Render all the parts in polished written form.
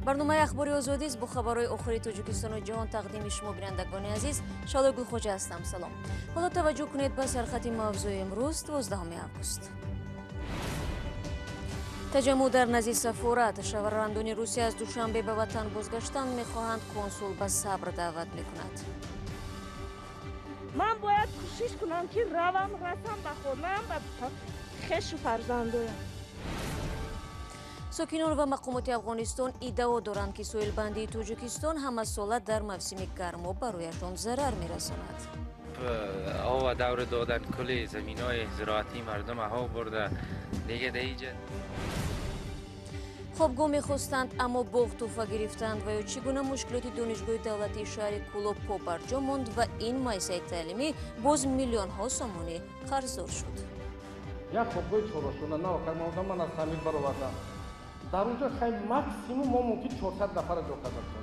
Барномаи Ахбори Озодист бо хабарҳои охири Тоҷикистону ҷаҳон тақдими шумо, бинандагони азиз. Шалои Гулхоҷа ҳастам. Салом. Ҳоло таваҷҷӯҳ кунед ба сархати мавзӯи имрӯз, 12 август. Таҷаммуъ дар назди сафорат. Шаҳрвандони Русия аз Душанбе ба ватан бозгаштан мехоҳанд, консул ба сабр даъват мекунад. Ман бояд кӯшиш кунам, ки равам, расам ба хонаам, ба хешу фарзандоям. Сокинон ва мақомоти Афғонистон иддао доранд, ки соҳилбандии Тоҷикистон ҳамасола дар мавсими гармо барояшон зарар мерасонад. Об давр додан кули заминҳои зироатии мардум об бурда дига даиҷа. Хобгоҳ мехостанд, аммо боғ тӯҳфа гирифтанд ва ё чӣ гуна мушкилоти донишгоҳи давлатии шаҳри Кӯлоб побарҷо монд ва ин муассисаи таълимӣ боз миллионҳо сомонӣ қарздор шуд. Як хобгоҳи чорошона навакар ман аз самир баровардам. Дар онҷо хай максимум мо мумкин 400 нафара ҷо карда тонем.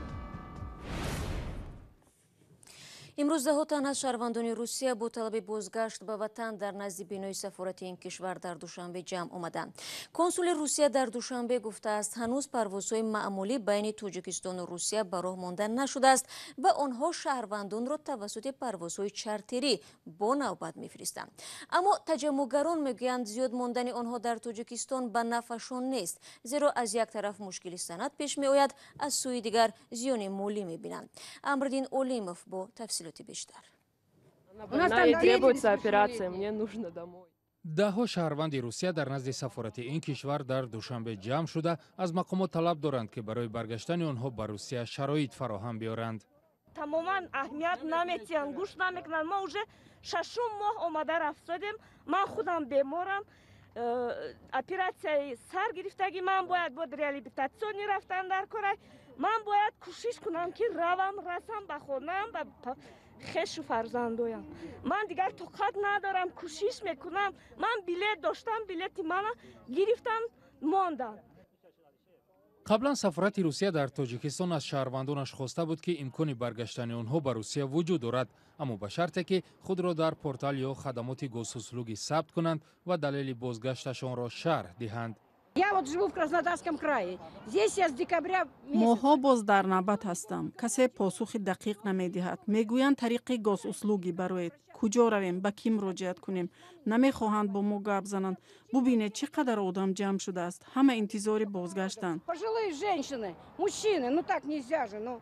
Имрӯз даҳо тан аз шаҳрвандони Русия бо талаби бозгашт ба ватан дар назди бинои сафорати ин кишвар дар Душанбе ҷамъ омаданд. Консули Русия дар Душанбе гуфтааст, ҳанӯз парвозҳои маъмулӣ байни Тоҷикистону Русия ба роҳ монда нашудааст ва онҳо шаҳрвандонро тавассути парвозҳои чартерӣ бо навбат мефиристанд. Аммо таҷаммуъгарон мегӯянд, зиёд мондани онҳо дар Тоҷикистон ба нафъашон нест, зеро аз як тараф мушкили санад пеш меояд, аз сӯи дигар зиёни молӣ мебинанд. Амриддин Олимов бо тафсилоти бештар. Даҳҳо шаҳрванди Русия дар назди сафорати ин кишвар дар Душанбе ҷамъ шуда, аз мақомот талаб доранд, ки барои баргаштани онҳо ба Русия шароит фароҳам биёранд. Тамоман аҳамият наметиҳанд, гӯш намекунанд. Мо уже шашум моҳ омада рафтодем. Ман худам беморам, оператсияи сар гирифтагӣ, ман бояд бод реабилитатсионӣ рафтан дар корай. Ман бояд кӯшиш кунам, ки равам, расам ба хонаам, ба хешу фарзандоям. Ман дигар тоқат надорам, кӯшиш мекунам. Ман билет доштам, билети мана гирифтам, мондам. Қаблан сафорати Русия дар Тоҷикистон аз шаҳрвандонаш хоста буд, ки имкони баргаштани онҳо ба Русия вуҷуд дорад, аммо ба шарте ки худро дар портал ё хадамоти госуслуги сабт кунанд ва далели бозгашташонро шарҳ диҳанд. Я вот живу в Краснодарском крае. Здесь я с декабря. Моҳҳо боз дар навбат ҳастам. Касе посухи дақиқ намедиҳад. Мегӯянд, тариқи госуслуги бароед. Куҷо равем, ба кӣ муроҷиат кунем? Намехоҳанд бо мо гап зананд. Бубинед, чӣ қадар одам ҷамъ шудааст. Ҳама интизори бозгаштанд. Пожилые женщины, мужчины, ну так нельзя же, ну.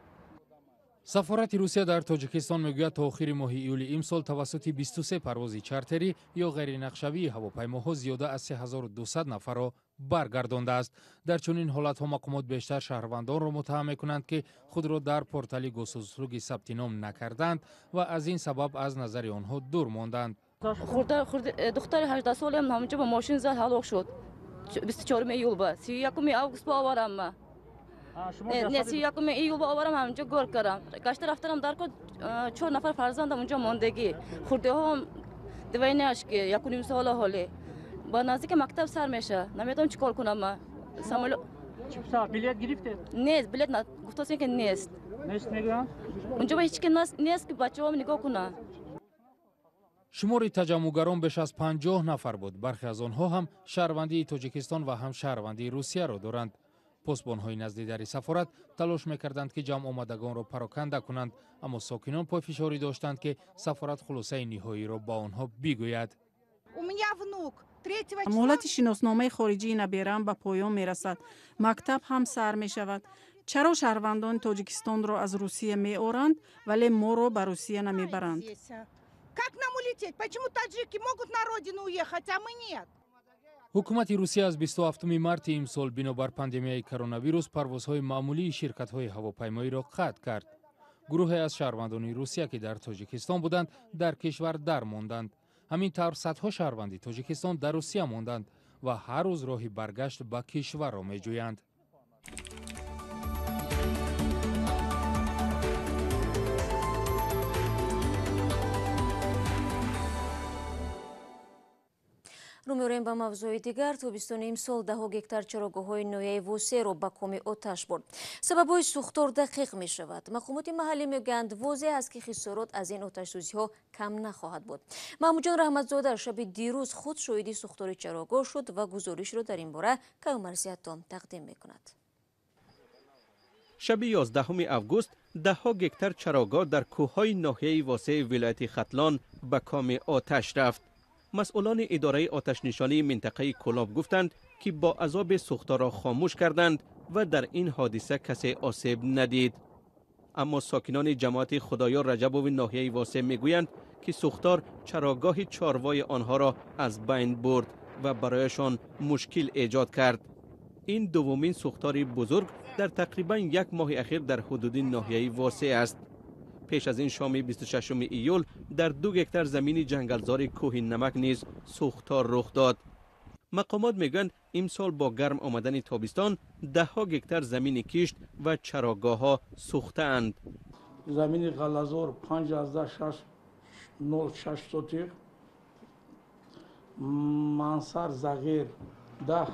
Сафорати Русия дар Тоҷикистон мегӯяд, то охири моҳи июли имсол тавассути 23 парвози чартерӣ ё ғайринақшавии ҳавопаймоҳо зиёда аз 3200 нафарро баргардондааст. Дар чунин ҳолатҳо мақомот бештар шаҳрвандонро муттаҳам мекунанд, ки худро дар портали госуслуги сабти ном накарданд ва аз ин сабаб аз назари онҳо дур монданд. Духтари 18 солиам ҳаминҷо ба мошин зад, ҳалок шуд. 24 июл ба 31 август ба оварам ма. Не, 31 июл ба оварам, ҳаминҷо гор кардам. Гашта рафтанам дар кор, чор нафар фарзандам унҷо мондагӣ. Хурдиҳоам двойняш ки 1.5 сола ҳоле. Ба наздики мактаб сар меша. Намедонам чӣ кор кунам ма. Самолёт билет гирифтед? Нест, билет гуфтосем, ки нест. Нест мегӯянд? Унҷо ба ҳеҷ ки нест, ки бачаҳоам нигоҳ кунанд. Шумори таҷаммуъгарон беш аз 50 нафар буд. Бархе аз онҳо ҳам шаҳрвандии Тоҷикистон ва ҳам шаҳрвандии Русияро доранд. Посбонҳои назди дари сафорат талош мекарданд, ки ҷамъ омадагонро пароканда кунанд, аммо сокинон пойфишорӣ доштанд, ки сафорат хулосаи ниҳоиро ба онҳо бигӯяд. У меня внук третьего. Муҳлати шиносномаи хориҷии набераам ба поён мерасад, мактаб ҳам сар мешавад. Чаро шаҳрвандони Тоҷикистонро аз Русия меоранд, вале моро ба Русия намебаранд? Как нам улететь? Почему таджики могут на родину уехать, а мы нет? Ҳукумати Русия аз 27 марти имсол бинобар пандемияи коронавирус парвозҳои маъмулии ширкатҳои ҳавопаймоиро қатъ кард. Гурӯҳе аз шаҳрвандони Русия, ки дар Тоҷикистон буданд, дар кишвар дар монданд. Ҳамин тавр садҳо шаҳрванди Тоҷикистон дар Русия монданд ва ҳар рӯз роҳи баргашт ба кишварро меҷӯянд. Рӯ меорем ба мавзӯи дигар. Тобистони имсол даҳо гектар чарогоҳҳои ноҳияи Восеро ба коми оташ бурд. Сабабҳои сӯхтор дақиқ мешавад. Мақомоти маҳаллӣ мегӯянд, возеҳ аст, ки хисорот аз ин оташсӯзиҳо кам нахоҳад буд. Маҳмудҷон Раҳматзода шаби дирӯз худ шоҳиди сӯхтори чарогоҳ шуд ва гузоришро дар ин бора Каюмарзиятон тақдим мекунад. Шаби 11 август даҳҳо гектар чарогоҳ дар кӯҳҳои ноҳияи Восеи вилояти Хатлон ба коми оташ рафт. Масъулони идораи оташнишонии минтақаи Кӯлоб гуфтанд, ки бо азоби сӯхторро хомӯш карданд ва дар ин ҳодиса касе осеб надид. Аммо сокинони ҷамоати Худоёр Раҷабови ноҳияи Восеъ мегӯянд, ки сӯхтор чарогоҳи чорвои онҳоро аз байн бурд ва барояшон мушкил эҷод кард. Ин дуввумин сӯхтори бузург дар тақрибан як моҳи ахир дар ҳудуди ноҳияи Восеъ аст. Пеш аз ин шоми 26 июл дар 2 гектар замини ҷангалзори кӯҳи Намак низ сӯхтор рух дод. Мақомот мегӯянд, имсол бо гарм омадани тобистон даҳҳо гектар замини кишт ва чарогоҳҳо сӯхтаанд. Замини ғаллазор 5,606 сотих, мансар зағир 10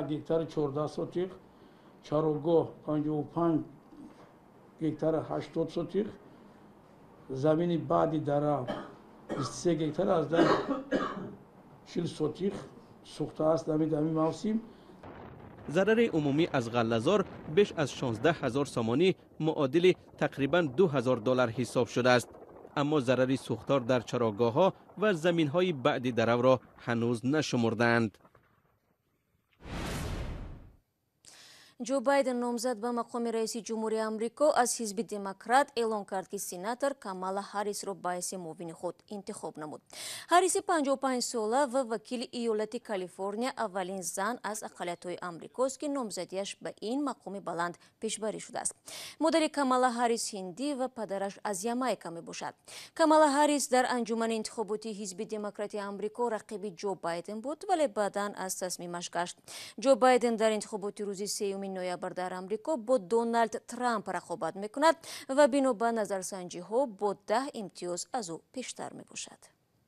гектар 14 сотих, чарогоҳ 55 гектар 80 сотих, замини баъди дара 23 гектар аз 40 сотих сӯхтааст дар ҳамин мавсим. Зарари умумӣ аз ғаллазор беш аз 16 ҳазор сомонӣ, муодили тақрибан 2 ҳазор доллар ҳисоб шудааст. Аммо зарари сӯхтор дар чарогоҳҳо ва заминҳои баъди даравро ҳанӯз нашумурдаанд. Ҷо Байден, номзад ба мақоми раиси ҷумҳурии Амрико аз ҳизби Демократ, эълон кард, ки сенатор Камала Ҳаррисро ба ҳайси муовини худ интихоб намуд. Ҳарриси 55-сола ва вакили иёлати Калифорния аввалин зан аз ақаллиятҳои амрикост, ки номзадиаш ба ин мақоми баланд пешбарӣ шудааст. Модари Камала Ҳаррис ҳиндӣ ва падараш аз Ямайка мебошад. Камала Ҳаррис дар анҷумани интихоботии ҳизби Демократи Амрико рақиби Ҷо Байден буд, вале баъдан аз тасмимаш гашт. Ҷо Байден дар интихоботи рӯзи 3 ноябр дар Амрико бо Доналд Трамп рақобат мекунад ва бино ба назарсанҷиҳо бо 10 имтиёз аз ӯ пештар мебошад.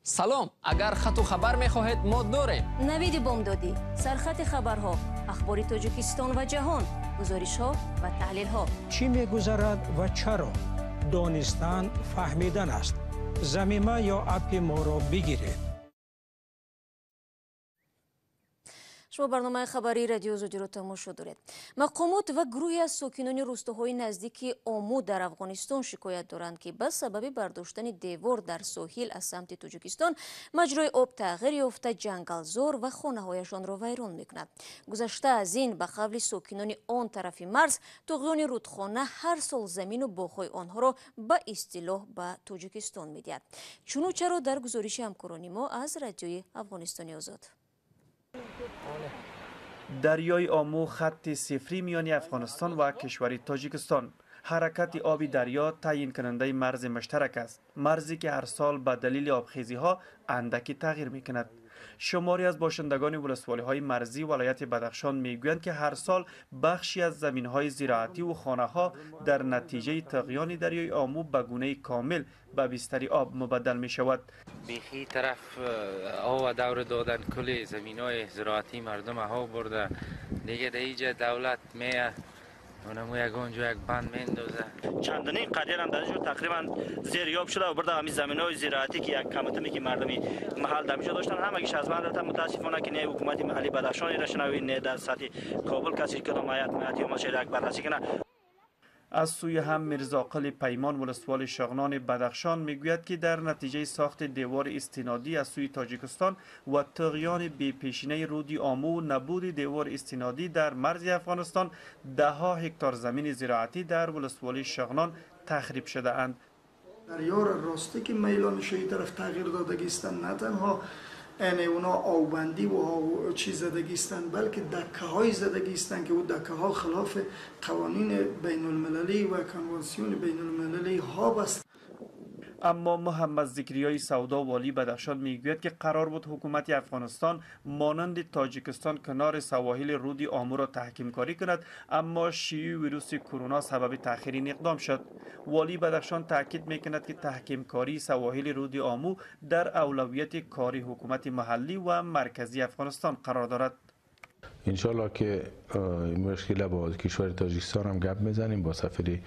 Салом, агар хату хабар мехоҳед, мо дорем. Навиди бомдодӣ, сархати хабарҳо, ахбори Тоҷикистон ва ҷаҳон, гузоришҳо ва таҳлилҳо. Чӣ мегузарад ва чаро? Донистан фаҳмидан аст. Замима ё аппи моро бигиред. Шумо барномаи хабарии Радио Озодиро тамошо доред. Мақомот ва гурӯҳе аз сокинони рӯстоҳои наздики Ому дар Афғонистон шикоят доранд, ки ба сабаби бардоштани девор дар соҳил аз самти Тоҷикистон маҷрои об тағйир ёфта, ҷангалзор ва хонаҳояшонро вайрон мекунад. Гузашта аз ин, ба қавли сокинони он тарафи марз, туғёни рудхона ҳар сол замину боғҳои онҳоро ба истилоҳ ба Тоҷикистон медиҳад. Чуну чаро дар гузориши ҳамкорони мо аз Радиои Афғонистони Озод. Дарёи Ому хатти сифрӣ миёни Афғонистон ва кишвари Тоҷикистон. Ҳаракати оби дарё таъйинкунандаи марзи муштарак аст, марзе ки ҳар сол ба далели обхезиҳо андаки тағйир мекунад. Шумори аз бошандагони ولسوالی‌های مرزی ولایت بدخشان میگویند که هر سال بخشی از زمین‌های زراعتی و خانه‌ها در نتیجه طغیان دریای آمو به گونه کامل به بستر آب مبدل می‌شود. بیخی طرف آب دور دادن کلی زمین‌های زراعتی مردم ها برده دیگه در اینجا دولت میه اونمو یگان جا یک بند میندازه. چندین قدر هم در اینجا تقریبا زیریاب شده و برده همین زمین‌های زراعتی که یک کمتمی که مردمی محل در اینجا داشتن همگیش از بین رفته. متاسفانه که نه حکومت محلی بدخشان را شنوی نه در سطح کابل کسی کدام هیئت یا مشاهده یک بررسی کنه. از سوی هم میرزاقل پیمان ولسوال شغنان بدخشان میگوید که در نتیجه ساخت دیوار استنادی از سوی تاجیکستان و طغیان بی پیشینه رودی آمو و نبود دیوار استنادی در مرز افغانستان ده ها هکتار زمین زراعتی در ولسوالی شغنان تخریب شده اند. دریا راستی که میلانش این طرف تغییر دادگی هستند، نه تنها یعنی اونا آوبندی و چیز زدگی هستند، بلکه دکه های زدگی هستند که او دکه ها خلاف قوانین بین المللی و کنوانسیون بین المللی ها است. اما محمد ذکریای سودا والی بدخشان میگوید که قرار بود حکومت افغانستان مانند تاجیکستان کنار سواحل رودی آمو را تحکیم کاری کند، اما شیوع ویروس کرونا سبب تأخیر این اقدام شد. والی بدخشان تاکید میکند که تحکیم کاری سواحل رودی آمو در اولویت کاری حکومت محلی و مرکزی افغانستان قرار دارد. انشالله که مشکل با کشور تاجیکستان هم گپ میزنیم، با سفیر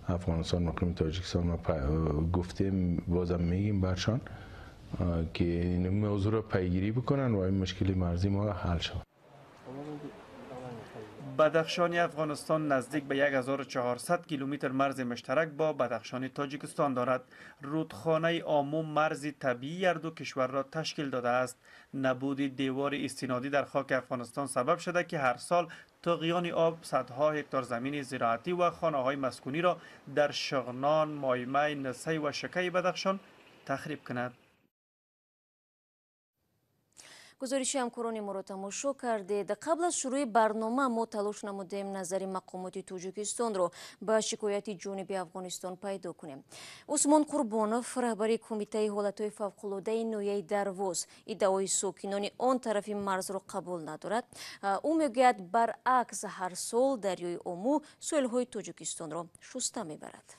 افغانستان مقیم تاجیکستان ما گفتیم، بازم میگیم برشان که این موضوع را پیگیری بکنن و این مشکل مرزی ما حل شود. بدخشان افغانستان نزدیک به 1400 کیلومتر مرز مشترک با بدخشان تاجیکستان دارد. رودخانه آمو مرز طبیعی هر دو کشور را تشکیل داده است. نبود دیوار استنادی در خاک افغانستان سبب شده که هر سال طغیان آب صدها هکتار زمین زراعتی و خانه‌های مسکونی را در شغنان، مایمه، نسی و شکه بدخشان تخریب کند. گزارش همکاران ما را تماشا کردید. قبل از شروع برنامه ما تلاش نمودیم نظر مقامات تاجیکستان را به شکایت جانب افغانستان پیدا کنیم. عثمان قربانов رهبر کمیته حالتهای فوق‌العاده نویه درواز ادعای ساکنان آن طرف مرز را قبول ندارد. او میگوید برعکس هر سال دریای آمو سویل‌های تاجیکستان را شسته میبرد.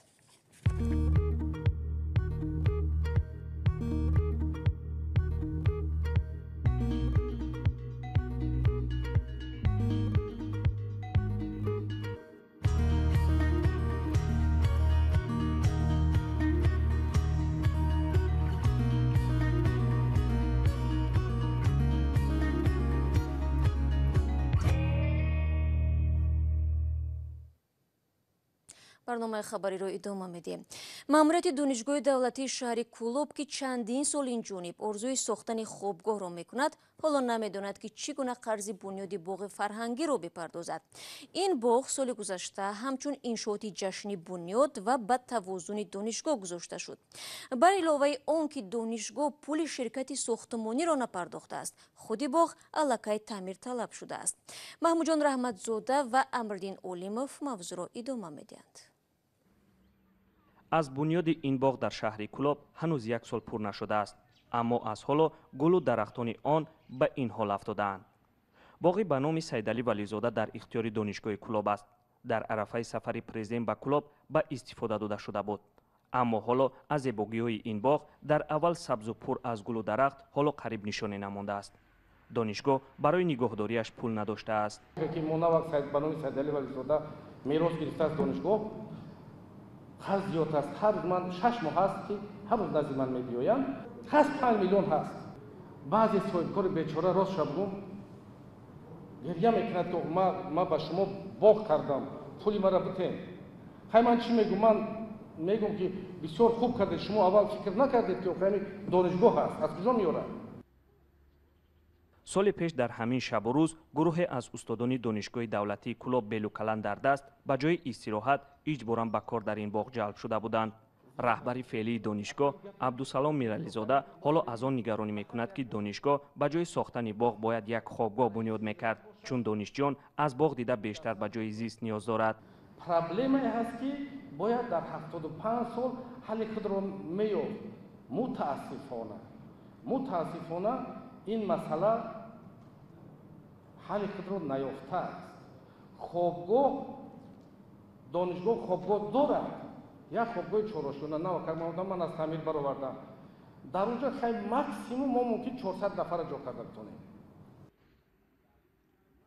برنامه خبری رو ادامه میدیم. ماموریت دانشگاه دولتی شهر کولوب که چندین سال این جانب آرزوی ساختن خوابگاه را میکند، حالا نمیداند که چگونه قرض بنیاد باغ فرهنگی را بپردازد. این باغ سال گذشته همچون انشاءات جشن بنیاد و به توازن دانشگاه گذاشته شد. بر علاوه آن که دانشگاه پول شرکت ساختمانی را نپرداخته است، خود باغ الکی تعمیر طلب شده است. محمودجان رحمتزاده و امردین علیموف موضوع را ادامه میدهند. از بنیاد این باغ در شهر کولاب هنوز یک سال پر نشده است، اما از حالا گل و درختان آن به این حال افتاده‌اند. باغی به نام سیدعلی ولیزاده در اختیار دانشگاه کولاب است. در عرفه سفر پرزیدنت به کولاب به استفاده داده شده بود، اما حالا از زیبایی‌های این باغ در اول سبز و پر از گل و درخت حالا قریب نشانه نمانده است. دانشگاه برای نگاهداریش پول نداشته است. که به نام سیدعلی ولیزاده میراث گرفته از دانشگاه قرض زیاد است. هر روز من 6 ماه هست که هر روز نزد من میبیایم، هست 5 میلیون هست. بعضی صاحبکار بیچاره راست شب گریه میکند که ما به شما باغ کردم، پولی مرا بتین. خیلی من چی میگم؟ من میگم که بسیار خوب کردید، شما اول فکر نکردید که خیلی دانشگاه هست، از کجا میاره؟ سال پیش در همین شب و روز گروه از استادان دانشگاه دولتی کولاب بلوکلان در دست به جای استراحت اجباراً به کار در این باغ جلب شده بودند. رهبر فعلی دانشگاه عبدالسلام میرعلیزاده حالا از آن نگرانی میکند که دانشگاه به جای ساختن باغ باید یک خوابگاه بنیاد میکرد، چون دانشجویان از باغ دیده بیشتر به جای زیست نیاز دارد. پرابلمی هست که باید در 75 سال حل خود را می‌یافت. متاسفانه این مسئله حل خود را نیافته است. خوابگاه دانشگاه خوابگاه دارد، یک خوابگاه چهارآشیانه نه من از تعمیر برآوردم. در اونجا خیلی ماکسیموم ما ممکن 400 نفر جا کرده بتونیم.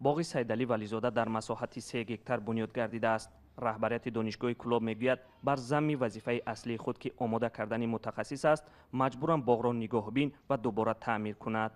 باغ سیدعلی ولیزاده در مساحت 3 هکتار بنیاد گردیده است. رهبریت دانشگاه کولاب میگوید بر ذم وظیفه اصلی خود که آماده کردن متخصص است، مجبورم باغ را نگاهبین و دوباره تعمیر کند.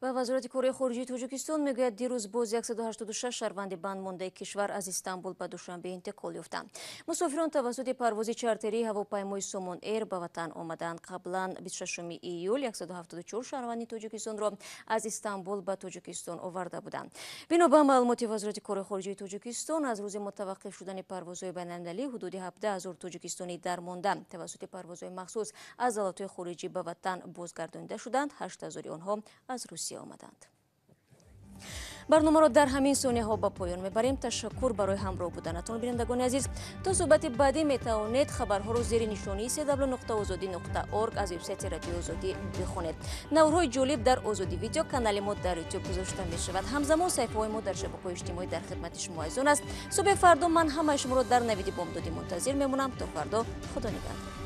و وزارت کارهای خارجی تاجیکستان میگوید دیروز باز 186 شهروند بند مانده کشور از استانبول به دوشنبه انتقال یافتند. مسافران توسط پرواز چارتری هواپیمای سومون ایر به وطن آمدند. قبلا 26 ایول 174 شهروند تاجیکستان را از استانبول به تاجیکستان آورده بودند. بنا به معلومات وزارت کارهای خارجی تاجیکستان، از روز متوقف شدن پروازهای بین‌المللی حدود 17000 تاجیکستانی درمانده توسط پروازهای مخصوص از دولت‌های خارجی به وطن بازگردانده شدند. 8000 آنها از روسیه آمدند. برنامه را در همین ثانیه ها به پایان میبریم. تشکر برای همراه بودنتان بینندگان عزیز. تا صحبت بعدی میتوانید خبرها را زیر نشانی cw.ozodi.org از وبسایت رادیو آزادی بخوانید. نورهای جالب در آزادی ویدیو کانال ما در یوتیوب گذاشته می شود. همزمان صفحه های ما در شبکه‌های اجتماعی در خدمت شما عزیزان است. صبح فردا من همه شما را در نوید بامدادی منتظر میمونم. تا فردا، خدا نگهدار.